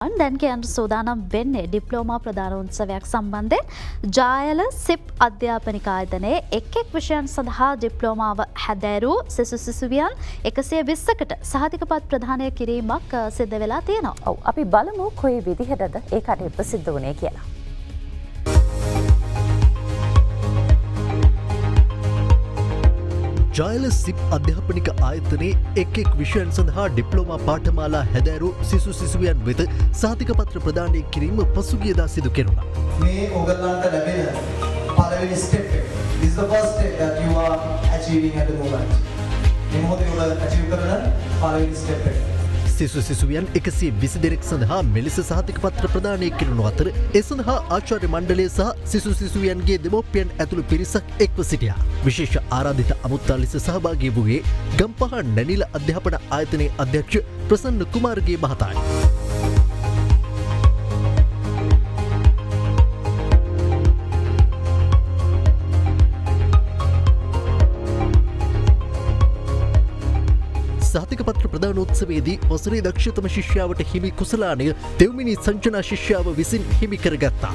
දැන් කියන්න සූදානම් වෙන්නේ ඩිප්ලෝමා ප්‍රදාන උත්සවයක් සම්බන්ධයෙන්. ජායල සිප් අධ්‍යාපනික ආයතනයේ එක් එක් විෂයන් සඳහා ඩිප්ලෝමාව හැදෑරූ සිසු සිසුවියන් 120කට සහතිකපත් ප්‍රදානය කිරීමක් සිද්ධ වෙලා තියෙනවා. ඔව්, අපි බලමු කොයි විදිහටද ඒ කටයුත්ත සිද්ධ වුණේ කියලා. ජායල සිප් අධ්‍යාපනික ආයතනයේ එක් එක් විෂයන් සඳහා ඩිප්ලෝමා පාඨමාලා හැදෑරූ සිසු සිසුවියන් වෙත සහතික පත්‍ර ප්‍රදානය කිරීම පසුගියදා සිදු කෙරුණා. මේ ඔයගොල්ලන්ට ලැබෙන පළවෙනි ස්ටෙප් එක. This is the first step that you are achieving at the moment. මේ මොහොතේ ඔබ ඇචීව් කරන පළවෙනි ස්ටෙප් එක. සිසු සිසුවියන් 120 දෙනෙක් සඳහා මෙලෙස සහතික පත්‍ර ප්‍රදානය කෙරුණු අතර, ඒ සඳහා ආචාර්ය මණ්ඩලය සහ සිසු සිසුවියන්ගේ දෙමව්පියන් ඇතුළු පිරිසක් එක්ව සිටියා. විශේෂ ආරාධිත අමුත්තා ලෙස සහභාගී වූයේ ගම්පහ නැනිල අධ්‍යාපන ආයතනයේ අධ්‍යක්ෂ ප්‍රසන්න කුමාරගේ මහතායි. සහතික පත්‍ර ප්‍රදානෝත්සවයේදී වසරේ දක්ෂතම ශිෂ්‍යාවට හිමි කුසලානය දෙව්මිනි සංජනා ශිෂ්‍යාව විසින් හිමි කරගත්තා.